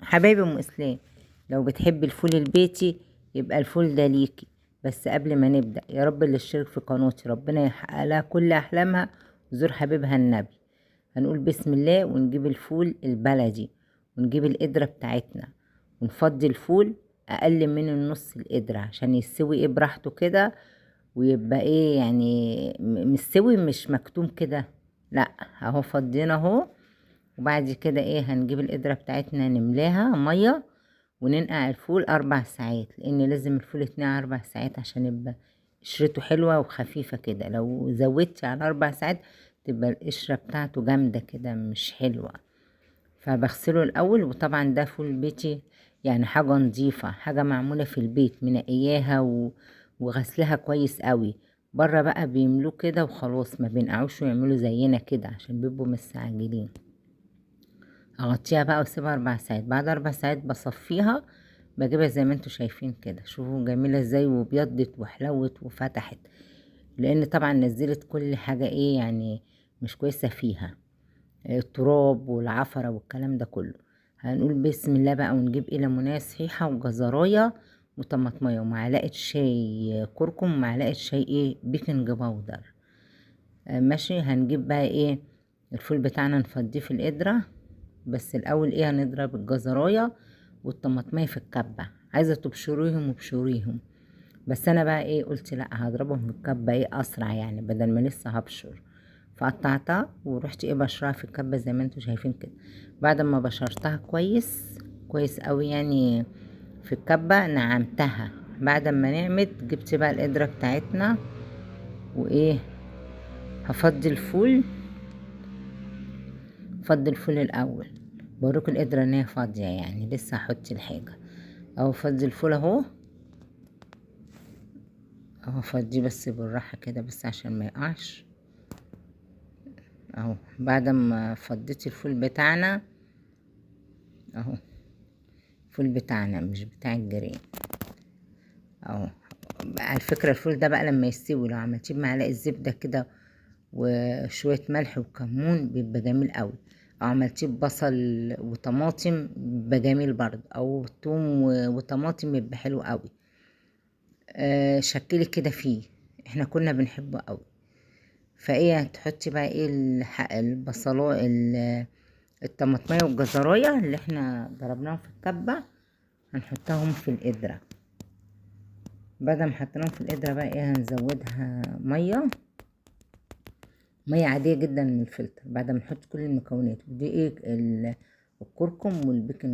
حبايبي ام اسلام، لو بتحبي الفول البيتي يبقى الفول ده ليكي. بس قبل ما نبدأ، يا رب اللي اشترك في قناتي ربنا يحقق لها كل احلامها وزور حبيبها النبي. هنقول بسم الله ونجيب الفول البلدي ونجيب القدرة بتاعتنا ونفضي الفول اقل من النص القدرة عشان يستوي ايه براحته كده، ويبقى ايه يعني مستوي مش مكتوم كده، لا اهو فضينا اهو. وبعد كده ايه هنجيب القدرة بتاعتنا نملاها مية وننقع الفول 4 ساعات، لان لازم الفول يتنقع 4 ساعات عشان يبقى قشرته حلوة وخفيفة كده. لو زودتي على 4 ساعات تبقى القشرة بتاعته جامدة كده مش حلوة. فبغسله الاول. وطبعا ده فول بيتي، يعني حاجة نظيفة، حاجة معمولة في البيت منقياها وغسلها كويس قوي. بره بقى بيملوه كده وخلاص، ما بينقعوش ويعملوا زينا كده عشان بيبقوا مستعجلين. اغطيها بقى واسيبها 4 ساعات. بعد 4 ساعات بصفيها، بجيبها زي ما انتوا شايفين كده، شوفوا جميلة ازاي وبيضت وحلوت وفتحت، لان طبعا نزلت كل حاجة ايه يعني مش كويسة فيها، التراب والعفرة والكلام ده كله. هنقول بسم الله بقى ونجيب ايه ليمونية صحيحة وجزراية وطماطمية ومعلقة شاي كركم ومعلقة شاي ايه baking powder. ماشي. هنجيب بقى ايه الفول بتاعنا نفضيه في القدرة، بس الاول ايه هنضرب الجزراية والطماطمية في الكبة. عايزة تبشريهم وبشريهم، بس انا بقى ايه قلت لا هضربهم في الكبة ايه اسرع يعني، بدل ما لسه هبشر. فقطعتها ورحت ايه بشرها في الكبة زي ما انتوا شايفين كده. بعد ما بشرتها كويس كويس قوي يعني في الكبة نعمتها. بعد ما نعمت جبت بقى القدرة بتاعتنا وايه هفضي الفول. فضي الفول الاول، بوريكم القدرة ان هي فاضية يعني لسه هحط الحاجة اهو. فضي الفول اهو، اهو فضيه بس بالراحة كده بس عشان ما يقعش اهو. بعد ما فضيت الفول بتاعنا اهو، الفول بتاعنا مش بتاع الجيران اهو. على فكرة الفول ده بقى لما يستوي لو عملتيه بمعلقة زبدة كده وشوية ملح وكمون بيبقى جميل قوي، او عملتيه ببصل وطماطم بيبقى جميل برضه، او توم وطماطم بيبقى حلو قوي. شكلي كده فيه، احنا كنا بنحبه قوي. فايه تحطي بقى ايه البصلاء الطماطمية والجزراية اللي احنا ضربناهم في الكبة هنحطهم في القدرة. بعد ما حطيناهم في القدرة بقى ايه هنزودها مية، مية عادية جدا من الفلتر بعد ما نحط كل المكونات. ودي ايه الكركم وال baking